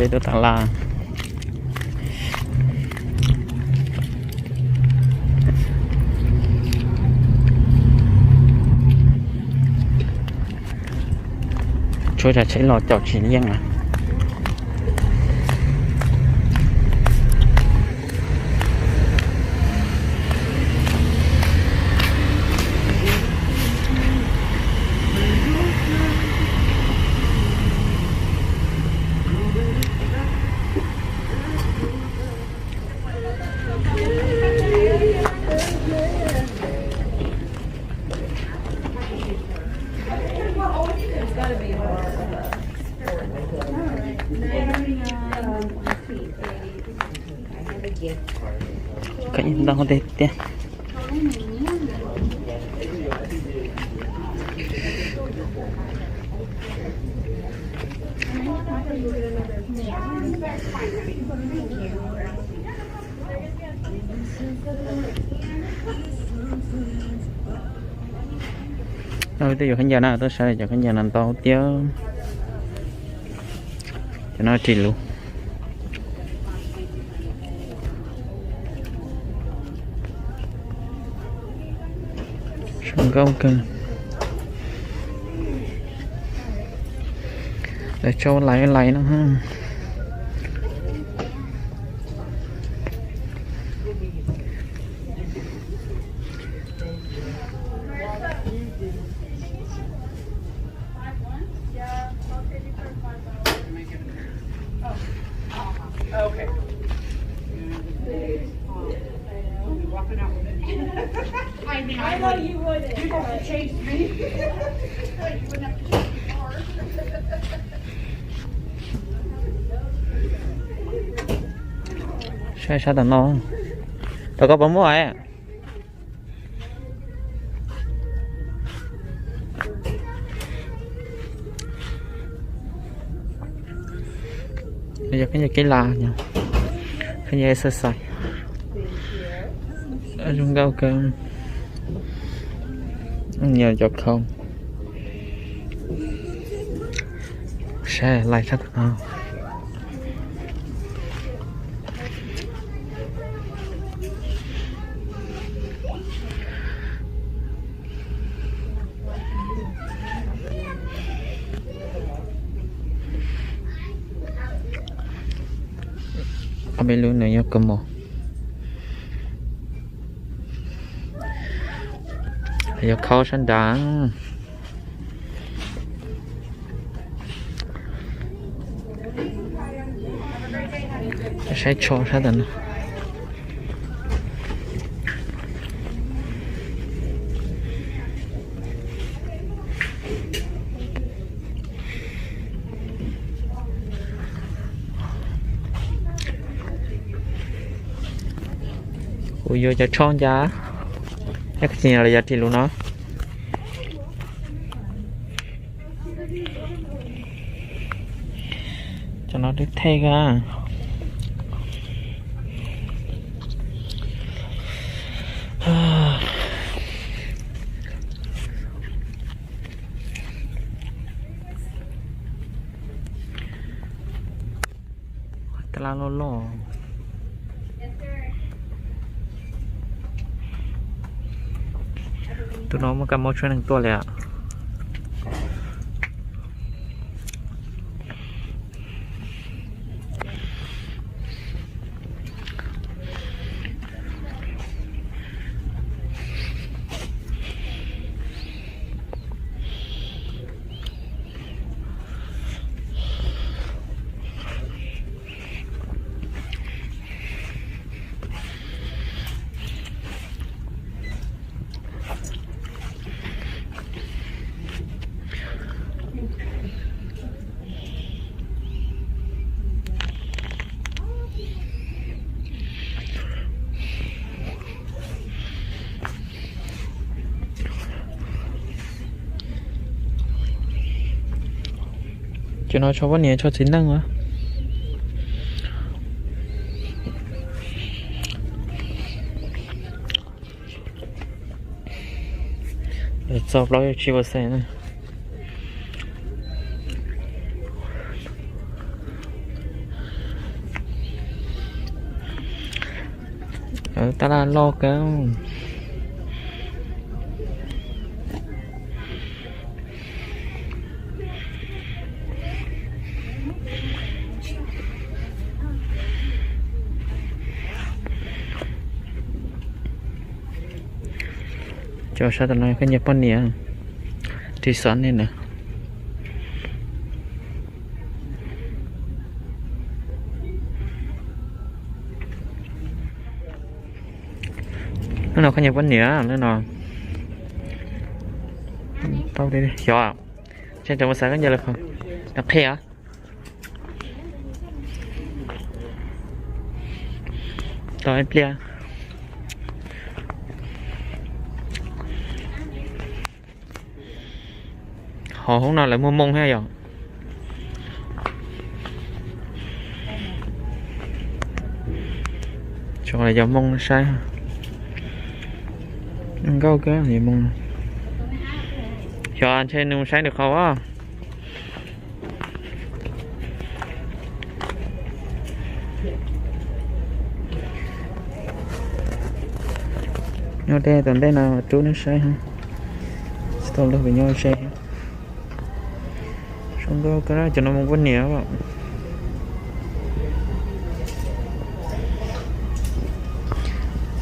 Peb tuaj tas laj. Tshuav tsam tsheb los caum tsis yeej na. Koj ntau tiag tiag. No, tej yuav khaub ncaws na, tuaj saib cov khaub ncaws no ntau tiag. Cov no ris lus. Zoo nkauj kawg. Lawv tso lais lais no. Saib sab tom no, tom koj puas muaj? Yog khaub ncaws kev laj, khaub ncaws exercise. Zoo nkauj kawg. Nyias cov khau. Saib lais sab tom no. Ob peb lub nws yog kawg mos. Yog khau sab nrad. Saib tsho sab tom no. Kuv yuav cov tsho ncas, es kuv tsis los yog ris lus no. Cov no twb thej kawg. Tab laj loj loj. Tus no muaj kab mob tshua neeg tuaj li os. Cov no tsho poj niam tsho txiv neej a. Txog plaub caug tsib percent na. Tab laj loj kawg. Cov sab tom no koj nyiam poj niam, ris xov nej na. Lub no koj nyiam poj niam lub no. Tau xyov, tseg cov mus xav koj nyiam lawm, nws qhia. Tau ib pliag. Hauv hoob no lawv muag moo thiab yom. Tsuas yog moo saib. Nkauj kawg moo. Xyov ntshe nws mus saib nws qhov as. Nyob tej tom ntej no rub neb saib, tsis tau luag pem nyob ze. Zoo nkauj kawg, cov no moo poj niam.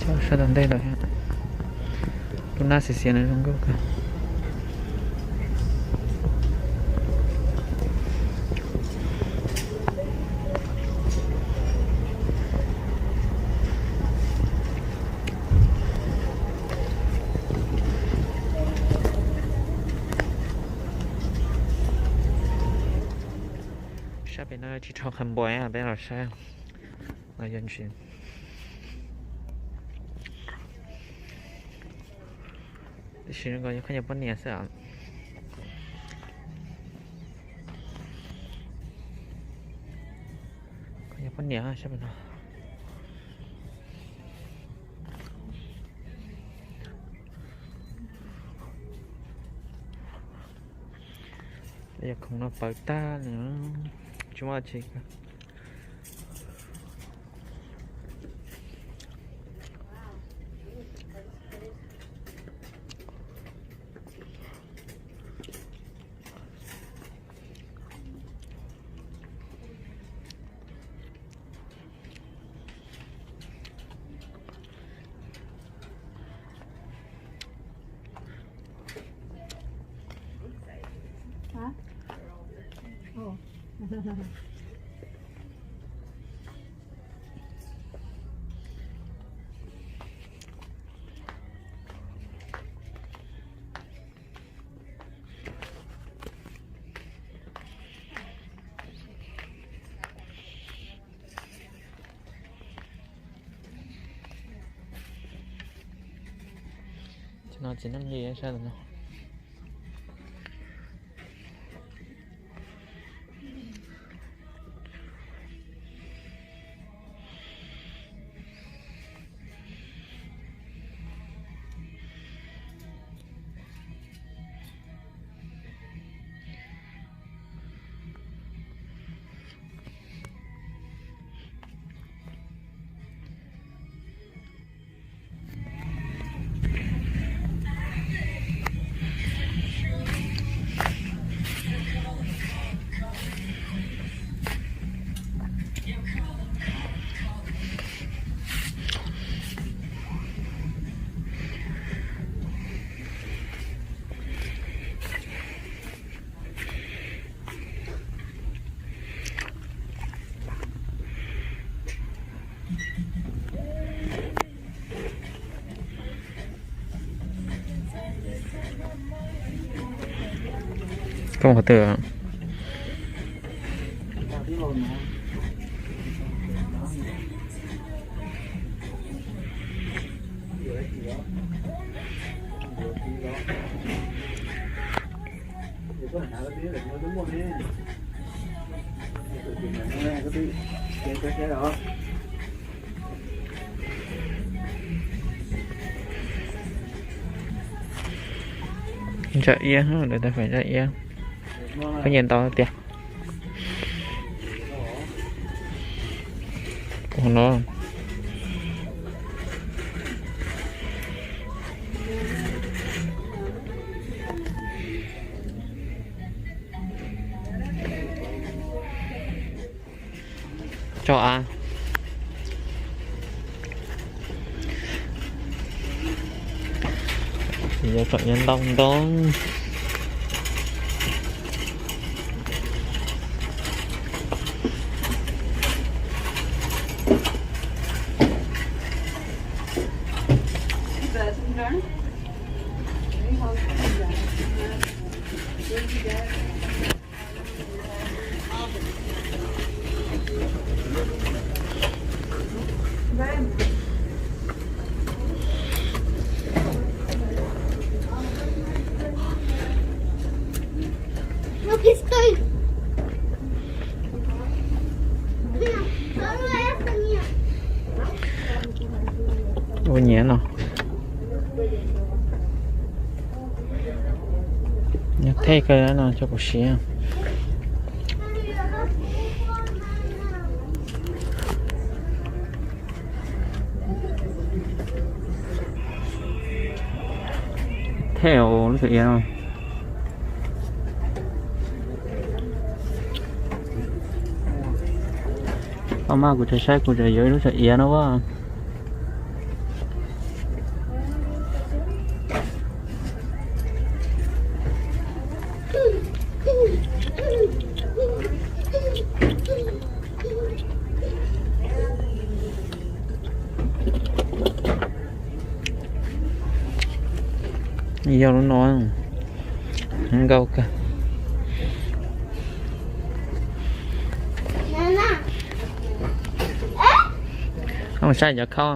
Cov sab tom ntej lawm, lub nab xiav xiav no zoo nkauj kawg. Sab pem no tsis rho qhov npua peb los saib los yog ntsis. Tiam sis no yog koj yog poj niam xwb os. Koj yog poj niam sab pem no. Yog khoom no pawv tag li, tsis muaj tsi. Cov no txiv neej li sab no. Koj qhov twg? Ntsa iab, lawv tab feem ntsa iab. Koj nyiam ntau tiag. Tus no. Tso av. Ces yuav kom yuav ntau ntau. Ua nyiam no. Nyob thej kawg no, tso kuv siv. Thej lub txawm iav no. Paj maj kuv tseem saib kuv tseem yuav ib lub txawm iav no as. Yog lub no, nkauj kawg. Mus saib cov khau.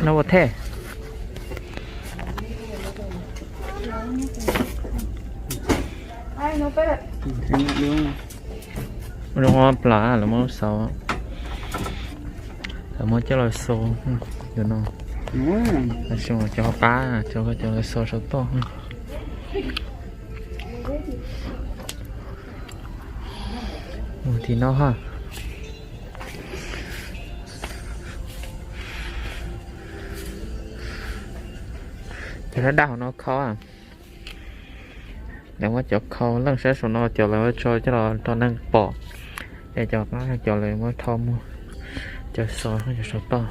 No ua thej. Zoo plas lawv muab xauv, lawv muab coj los xo, yuav no, cov hauv qab, cov lawv xo saum toj. Mus tim no ha. Cov daj daj hauv no khau. Lawv muab cov khau leej sab saum no cov lawv muab tso coj los rau neeg pom, es cov, cov lawv muab rho mus, cov xo cov saum toj.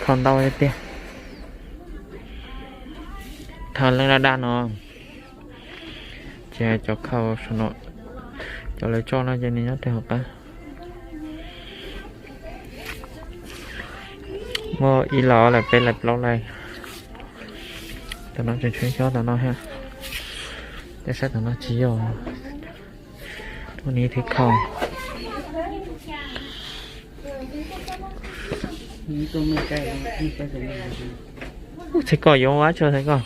Khau ntau tiag. Khau leej daj daj no. Ces cov khau saum no, cov lawv tso no ces nws nyob rau hauv qab. Muaj ib los lawm, peb lawm, plaub lawm. Tam no tseem tshuav xyov tam no thiab. Tej sab tam no tsis yog. Ua nws ib thwv khau. Txhais koj yuav ua tso txhais koj.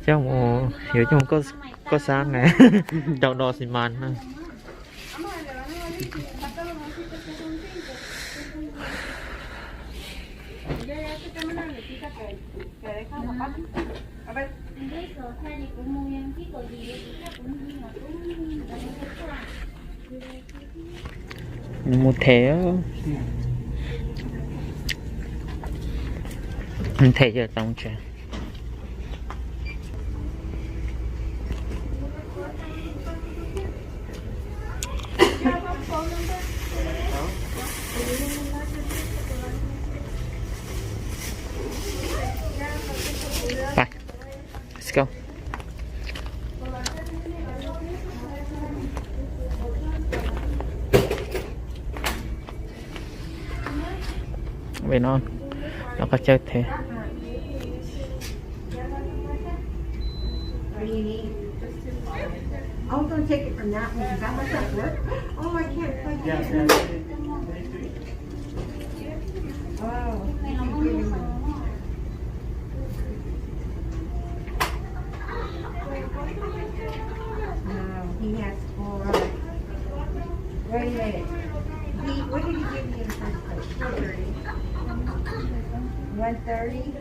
Coj mus, yuav coj mus koj xab na, rau do xi mas na. Nws mus them, them cov tau tsev. Let's go. Ve no, no koj caw them. He has four. Where is it? What did he give me in the first place? One thirty.